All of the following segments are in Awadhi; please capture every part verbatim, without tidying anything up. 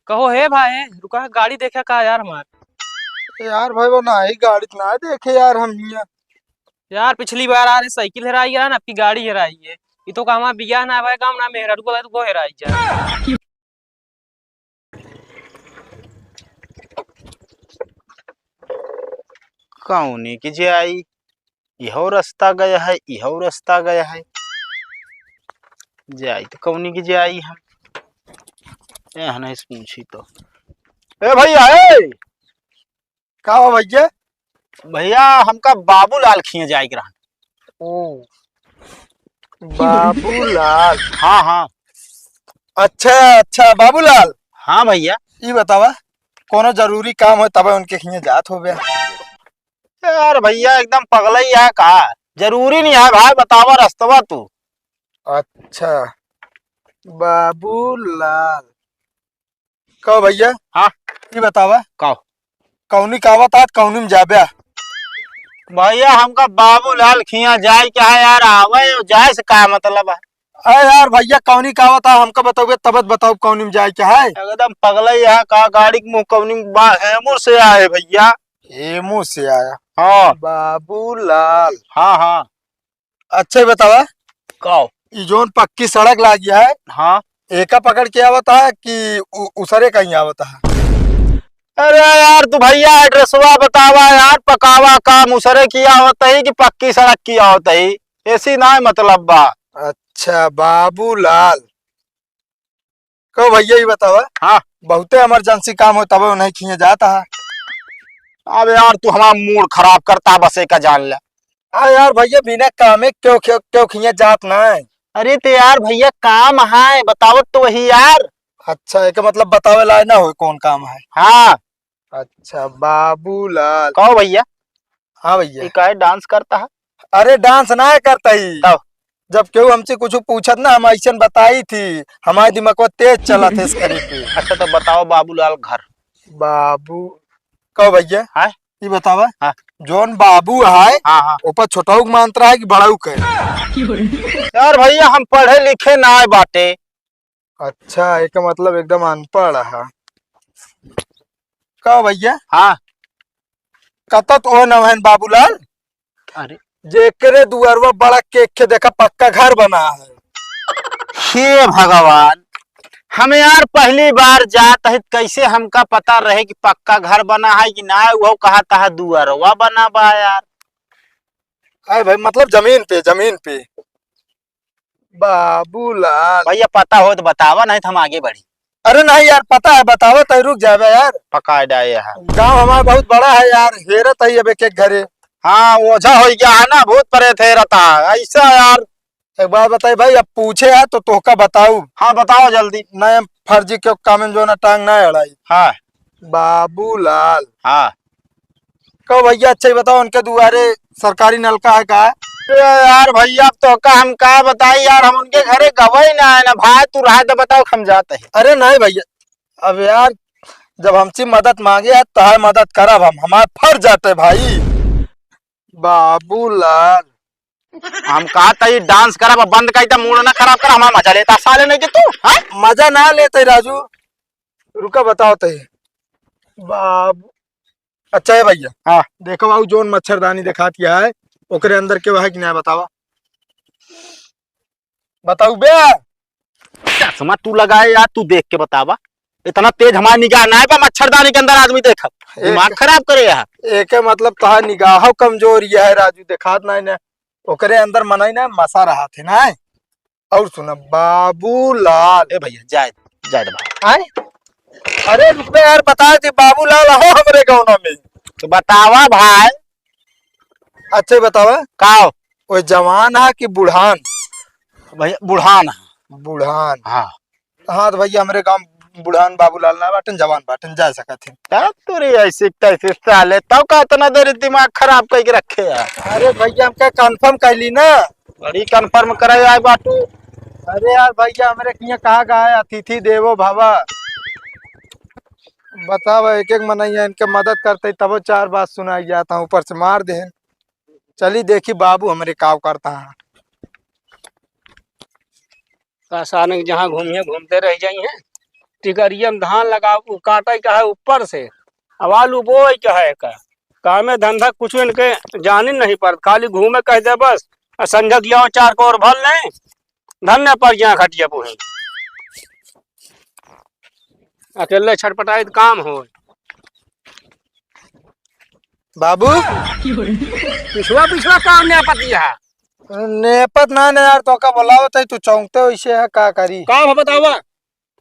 कहो हे भाई, रुका, गाड़ी देखे का यार हमार? ए यार भाई, वो नाही गाड़ी तो ना देखे यार हम हियाँ। यार, पिछली बार आ रहे साइकिल हेराई है ना, आपकी गाड़ी हेराई है। ये तो कहवा बिया ना भाई, काम ना मेहरारू को, को हेराई जा। कौनी की जाई, इहो रास्ता गया है, इहो रास्ता गया है, जाई तो कौनी की जाई हम। ए, नहीं पूछी तो। ए भैया, ए! का हो भैया? भैया, हमका बाबूलाल खिया जाए के रहा। ओ, बाबूलाल। हाँ, हाँ। अच्छा, अच्छा, बाबूलाल। हाँ भैया। ई बतावा, कोनो जरूरी काम हो तबे उनके खिया जात होबे? यार भैया, एकदम पगला ही है का? जरूरी नहीं है भाई, बतावा रस्तवा तू। अच्छा, बाबूलाल। कहो भैया। हाँ। ई बतावा। कहो। कौनी का आवत आज, कौनी में जाबे? भैया, हमका बाबूलाल खिया जाए के है यार, आवे और जाए से का मतलब है? अरे यार भैया, कौनी का आवत है, हमका बताओगे तब बताओ कौनी में जाए के है। एकदम पगला ही है का, गाड़ी के मुंह कौनी में बा, हेमू से आए भैया। हेमू से आया? हाँ। बाबूलाल। हाँ, हाँ। अच्छा, ये बतावा। का? ई जोन पक्की सड़क लागी है, हाँ। एका पकड़ के आवत है कि उ-, उसरे कहीं आवत है? अरे यार, तू भैया एड्रेसवा बतावा यार, पकावा काम उसरे की आवत है कि पक्की सड़क की आवत है? ऐसी ना मतलब बा। अच्छा, बाबूलाल। कहो भैया, ई बतावा। हाँ। बहुते इमरजेंसी काम हो, तबे उन्हें खिए जात हा। अब यार, तू हमारा मूड खराब करता, बस एका जान ले। आ यार भैया, बिना कामे क्यों, क्यों, क्यों खिए जात ना है? अरे ते यार भैया, काम है, बतावत तो वही यार। अच्छा, एके मतलब बतावे लायक ना हो कौन काम है? हाँ। अच्छा, बाबूलाल। कहो भैया। हाँ भैया। ये काहे डांस करता है? अरे, डांस ना करता ही। तब? जब केहू हमसे कुछ पूछत ना, हम ऐसन बताई थी, हमारे दिमाग में तेज चला थे इस करी के। अच्छा, तो बताओ बाबूलाल घर। बाबू, कहो भैया। हाँ? ये बतावा। हाँ। जोन बाबू है, हाँ, हाँ। ऊपर छोटाऊ के मानता है कि बड़ाऊ के? यार भैया, हम पढ़े लिखे ना है बाटे। अच्छा, एके मतलब एकदम अनपढ़ है। का भैया? हाँ। कतत ओ नवहन बाबूलाल? अरे। जेकरे दुआरवा बड़ा केक के देखा पक्का घर बना है। हे भगवान, हम यार पहली बार जात है, कैसे हमका पता रहे कि पक्का घर बना है कि ना, वो कहा तहा दुआरवा बना बा यार। अरे भाई, मतलब जमीन पे, जमीन पे। बाबूलाल। भैया, पता हो तो बतावा, नहीं तो हम आगे बढ़ी। अरे नहीं यार, पता है, बतावा तो रुक जाबे यार। पका डाए है। गाँव हमारा बहुत बड़ा है यार, हेरत है अब एक एक घरे। हाँ, ओझा हो गया है ना, भूत प्रेत हेरता है, ऐसा यार। एक बात बताई भाई, अब पूछे है तो तोहका बताऊ। हाँ, बताओ जल्दी। नहीं, फर्जी के काम में जो ना टांग ना अड़ाई। हाँ। बाबूलाल। हाँ। कहो भैया, अच्छा ही बताओ, उनके दुआरे सरकारी नलका है का? अरे यार भैया, अब तो का हम का बताई यार, हम उनके घरे गवई ना है ना भाई, तू रहा तो बताओ, हम जाते हैं। अरे नहीं भैया, अब यार, जब हमसे मदद मांगे है तो है मदद करब हम, हमार फर्ज जाते भाई। बाबूलाल। हम कहा था ये डांस करब, अब बंद कर, मूड ना खराब कर, हमारा मजा लेता साले नहीं कि तू, हाँ? मजा ना लेते राजू, रुका बताओ ते। बाबू, अच्छा है भैया। हाँ। देखो बाबू, जोन मच्छरदानी दिखात है, ओकरे अंदर के वह कि ना बतावा। बताऊ बे। चश्मा तू लगाए यार, तू देख के बतावा। इतना तेज हमारी निगाह ना है, मच्छरदानी के अंदर आदमी देखत। दिमाग एक खराब करे यार। एके मतलब तोहार निगाह कमजोर ये है राजू, देखात ना है ना। ओकरे अंदर मनई ना मसा रहा थे ना। और सुना, बाबूलाल। ए भैया, जाए, जाए दे भाई। आए? अरे रुक बे यार, बता दे, बाबूलाल हो हमरे गौना में। तो बतावा भाई। अच्छा, बतावा। का हो? वो जवान है कि बुढ़ान? भैया, बुढ़ान है। बुढ़ान। हाँ। हाँ, तो भैया, हमरे गाँव बुढ़ान बाबूलाल ना बाटन, जवान बाटन, जा सकत है। का तोरे ऐसे तैसे साले, तब का इतना देर दिमाग खराब करके रखे है? अरे भैया, हमका confirm कर ली ना। बड़ी confirm करे आए बाटू। अरे यार भैया, हमरे किया कहा गया है, अतिथि देवो भवा। बतावा, एक एक मनैया इनके मदद करते, तबो चार बात सुनाई जाता हूँ, ऊपर से मार देहन। चली देखी बाबू हमरे काव करता है। अचानक जहाँ घूमिए घूमते रह जाई हैं। टिकरिया में धान लगावे, काटे का है ऊपर से, अब आलू बोए का है का, कामे धंधा कुछ इनके जाने नहीं पड़त, खाली घूमे कह दे बस। आ संझा दिया चार कोर भर लें, धन्य पर गया खटिया पुहे। अकेले छटपटाई त काम हो। बाबू, पिछवा पिछवा काम नेपत है। नेपत ना, ना यार, तोका बोलावत है, तू चौंकते वैसे है, का करी? का हो बतावा?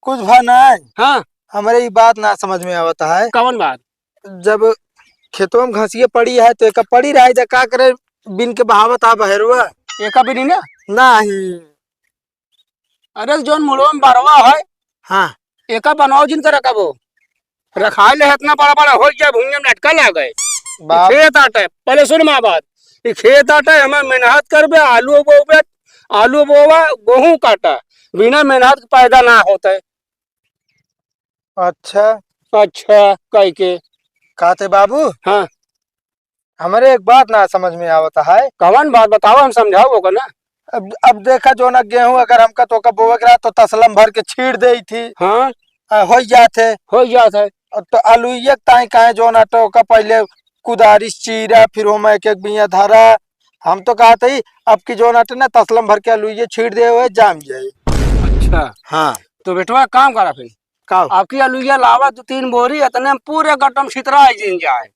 कुछ भा ना है। हाँ। हमरे ई बात ना समझ में आवत है। कवन बात? जब खेतवा में घसिया पड़ी है, तो एका पड़ी रही, तो का करे, बिन के बहावत आ बहरवा। एका बिनी ना? नाही। अरे, जौन मुड़वा में बरवा है, हाँ। एका बनाओ जिन कर रखबो। रखाए ले इतना बड़ा बड़ा हो गया, भुइयां में लटका लागे। बाप। खेत आटे, पहले सुन माँ बात, ई खेत आटे, हमें मेहनत करबे, आलू बोबे, आलू बोवा, गोहूँ काटा, बिना मेहनत के पैदा ना होते। अच्छा। अच्छा, कह के। कहते बाबू? हाँ। हमरे एक बात ना समझ में आवत है। कवन बात बताओ, हम समझाओ ओकर ना। अब, अब देखा जो ना गेहूं अगर हमका तोका बोवे के रहा तो तसलम भर के छीड़ देई थी। हाँ। आ, होई जात है। होई जात है। अब तो अलुइये के ताई काहे जो ना तो ओका पहले कुदारी से चीरा, फिर ओमा एक एक बिया धरा। हम तो कहत ही अब की जो ना तो ना तसलम भर के अलुइये छीड़ दे हुए जाम जाए। अच्छा। हाँ। तो बेटवा काम करा फिर। का? आपकी अलुइया लावा दो तीन बोरी, इतने में पूरे गट्टम छितरा जिन जाए।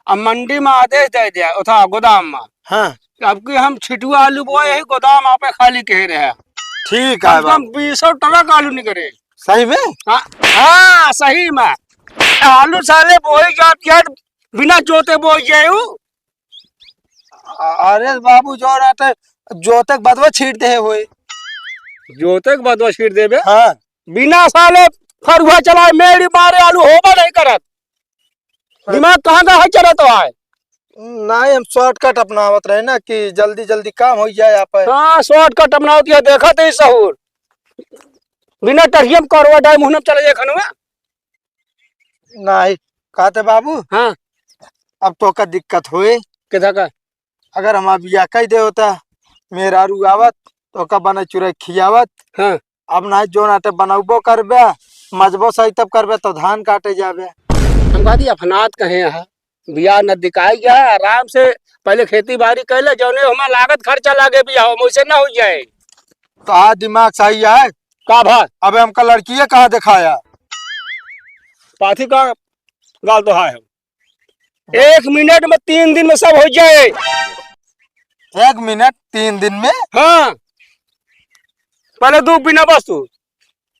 अब मंडी में आदेश दे दिया, उठा गोदाम में। हाँ। अब की हम छिटुआ आलू बोए है, गोदाम आपे खाली कह रहे हैं। ठीक है कम से बाबू। कम बीसों ट्रक आलू निकले। सही में? हाँ, हाँ, सही में। आलू साले बोए जात यार, बिना जोते बोए जाए उ। अ-, अरे बाबू, जो रहते, जोते के बदवा छीट दे होए। जोते के बदवा छीट देबे? हाँ। बिना साले फरुहा चलाए, मेड़ी मारे आलू होबा नहीं करत। हाँ। दिमाग कहाँ का है चलत है? नहीं, हम shortcut अपनावत रहे ना कि जल्दी जल्दी काम हो जाए आप। हाँ, shortcut अपनावत है, देखत ही सहूर। बिना टरियम करवा डाय मुहनम चले जाए खनवा। नहीं, कहते बाबू। हाँ। अब तोका दिक्कत होए। किधर का? अगर हम बिया कह दे होता, मेहरारू आवत, तोका बने चुरे खियावत। हाँ। अब नहीं, जो नाटे बनौबो करबे, मजबो सही तब करबे, तो धान काटे जाबे। हम कहती अफनात कहे यहाँ, बिया नजदीकाई गया है, आराम से पहले खेती बाड़ी कर ले, जौने हमार लागत खर्चा लागे बिया हो, वैसे ना हो जाए। तो आज दिमाग सही है। का भा? अबे हमका लड़किए कहाँ दिखाया? पाथी का गाल तो है हम। एक मिनट में, तीन दिन में सब हो जाए। एक मिनट, तीन दिन में? हाँ। पहले दू बिना बस तू।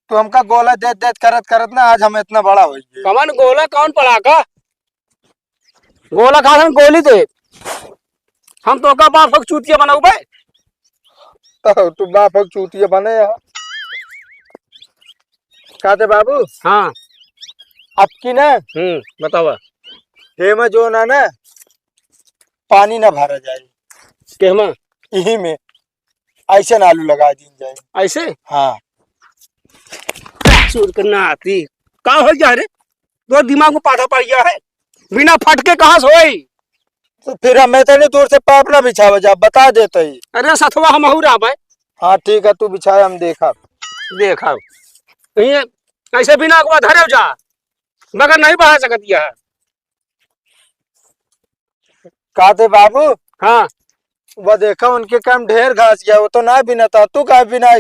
तू हमका गोला देत देत करत करत ना आज हम इतना बड़ा हो गए। कवन गोला, कौन पड़ाका? गोला खा हम गोली दे। हम तोका बाप हक चूतिया बनाऊ बे। तो तू बाप हक चूतिया बने यार। कहते बाबू? हाँ। अब की ना? हम्म, बतावा। हेमा जो ना, ना, पानी ना भरा जाए। केहमा? यही में। ऐसे ना आलू लगा दीन जाए। ऐसे? हाँ। चोर के नाती। का हो गया रे? तो दिमाग में पाथा पड़ गया है। बिना फटके कहाँ से होई? तो फिर हम इतनी दूर से पाप ना बिछावे जा, बता देते ही। अरे सथवा हम अहू रहबे। हाँ ठीक है, तू बिछाए हम देखा। देखा। ये ऐसे बिना अगवा धरे जा, मगर नहीं बढ़ा सकत यह। कहते बाबू? हाँ। वो देखा उनके काम ढेर घास गया, वो तो ना बिना था, तू का बिना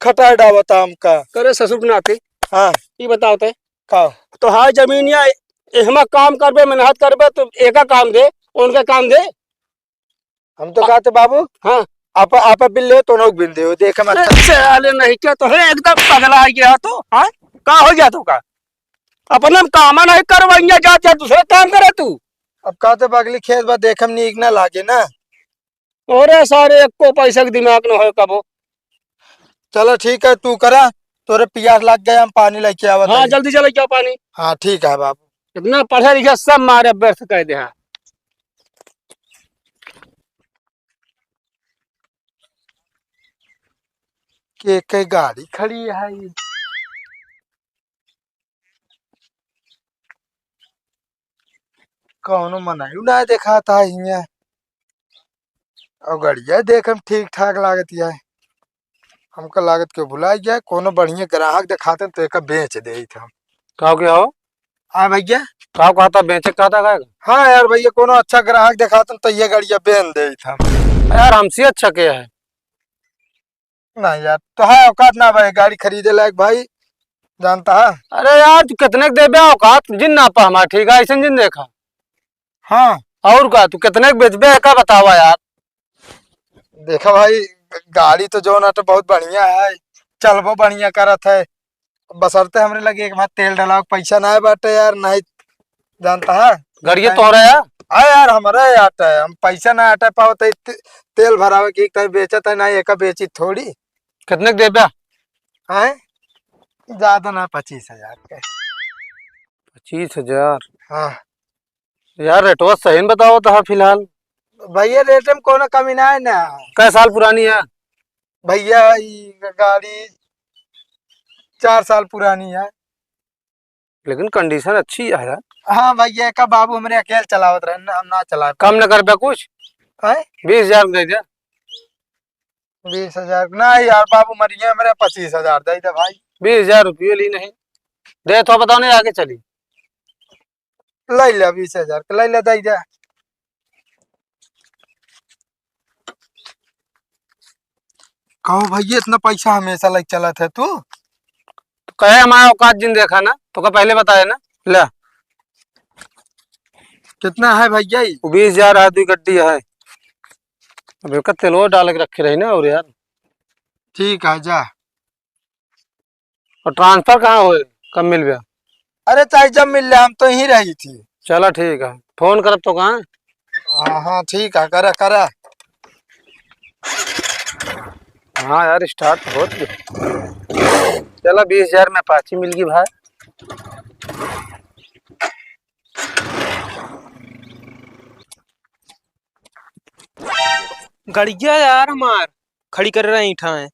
खटाई डावता हमका। करे ससुर के नाते। हाँ। ये बताओ ते। का? तो हाँ जमीन या एहमा काम करबे, मेहनत करबे तो एका काम दे, उनका काम दे। हम तो कहते बाबू, हाँ। आप, आप बिल ले तो नौक बिन दे, देखे मत। अरे साले नहीं क्या तो है, एकदम पगला गया तो, हाँ? का हो गया तो का? अपने में काम नहीं करवाइया, जा, जा दूसरा काम करे तू। अब कहते बगली खेत बा, देखे में नीक ना लागे ना। अरे सारे एको पैसा के दिमाग न होए कबो। चलो ठीक है, तू करा, तोरे पियास लग गया, हम पानी लेके आवत हाँ, हई। जल्दी चले क्या पानी। हाँ ठीक है बाबू। इतना पढ़े लिखे सब मारे व्यर्थ कर दे हैं। के, के गाड़ी खड़ी है? कौनो मनायु ना देखाता है हियाँ। और गड़िया देखे में ठीक ठाक लागत है। हमका लागत के भुलाइ गया, कोनो बढ़िया ग्राहक देखाते तो एका बेच देइत हम। का हो गया हो? हाँ भैया। का कहता, बेचे कहता का? हाँ यार भैया, कोनो अच्छा ग्राहक देखाते तो ये गड़िया बेच देइत हम। यार, हमसे अच्छा के है? ना यार, तो है औकात ना भाई गाड़ी खरीदे लायक भाई, जानता है? अरे यार, तू कितने के देबे औकात? जिन ना पा हमार, ठीक है, ऐसे जिन देखा। हाँ। और का, तू कितने के बेचबे, का बतावा यार? देखा भाई, गाड़ी तो जौन आटे बहुत बढ़िया है, चलबो बढ़िया करत है, बसरते हमरे लगे एक बार तेल डलावे के पैसा ना बाटे यार, नहीं जानता है? गाड़िया तोहरा है? हाँ यार, हमरा आटे है, हम पैसा ना आटे पावत है, ते-, तेल भरावे की कहीं बेचत है ना, एका बेची थोड़ी। कितने के देबे? हैं? ज्यादा ना, पच्चीस हजार के। पच्चीस हजार? हाँ। यार, रेटवा सही में बताओ तो, हाँ, फिलहाल। भैया, रेट में कोनो कमी ना है ना। कै साल पुरानी है? भैया, ई गाड़ी चार साल पुरानी है। लेकिन condition अच्छी है यार। हाँ भैया, एका बाबू हमरे अकेल चलावत रहे ना, हम ना चलाए। कम न कर पे कुछ? हैं? बीस हजार दे दे। बीस हजार? नहीं यार, बाबू मरिए, हमरे पच्चीस हजार दे दे भाई। बीस हजार रुपये ली नहीं। दे तो बताओ, नहीं आगे चली। ले ले बीस हजार के, ले ले, दे दे। कहो भैया, इतना पैसा हमेशा लेके चलत है तू? तो कहे हमारा औकात जिन देखा ना, तो का पहले बताया ना। ले। कितना है भैया ई? वो बीस हजार है, दुई गड्डी है। अब एक तेलवा डाल के रखे रही ना, और यार। ठीक है, जा। और transfer कहाँ होए, कब मिलबे? अरे चाहे जब मिल ले, हम तो यहीं रही थी। चला ठीक है, फोन करब तो कहाँ? हाँ, हाँ, ठीक है, करा, करा। हाँ यार, start होत गया। चला, बीस हजार में Apache मिल गई भाई। गड़िया यार हमार खड़ी करे रही ठाए।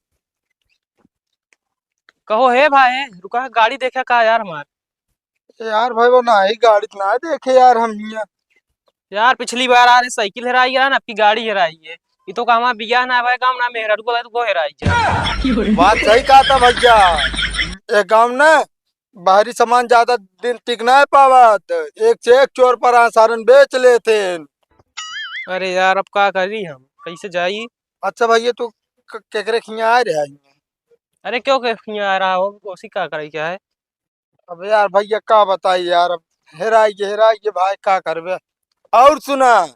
कहो हे भाई, रुका, गाड़ी देखे का यार हमार। यार भाई, वो नाही गाड़ी तो ना देखे यार हम हियाँ। यार, पिछली बार आ रहे साइकिल हेराई है ना, आपकी गाड़ी हेराई है। ये तो कहवा बियाह ना भाई, गाँव ना मेहरारू को, को हेराई है। बात सही कहा था भैया, ये गाँव ना बाहरी सामान ज्यादा दिन टिक ना पावत, एक से एक चोर पर सारन बेच लेते हैं। अरे यार, अब का करी हम, कैसे जाई? अच्छा भैया, तू क-, केकरे खियाँ आ रहा है? अरे क्यों के खियाँ आ रहा हो, उसी का करे क्या है? अब यार भैया का बताई यार, अब हेराई गे, हेराई गे भाई, का करबे। और सुना,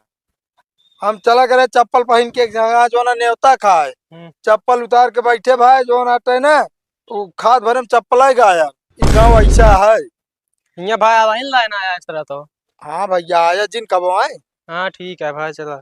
हम चला करे चप्पल पहिन के एक जगह जो ना नेवता खाए, हम्म। चप्पल उतार के बैठे भाई, जो ना आटे ना, वो खाद भरे में चप्पल आए गायब। ई गाँव ऐसा है। हियाँ भाई आवा ही लाइन आया इस तरह तो। हाँ भैया, आया जिन कब आए। हाँ ठीक है भाई, चला।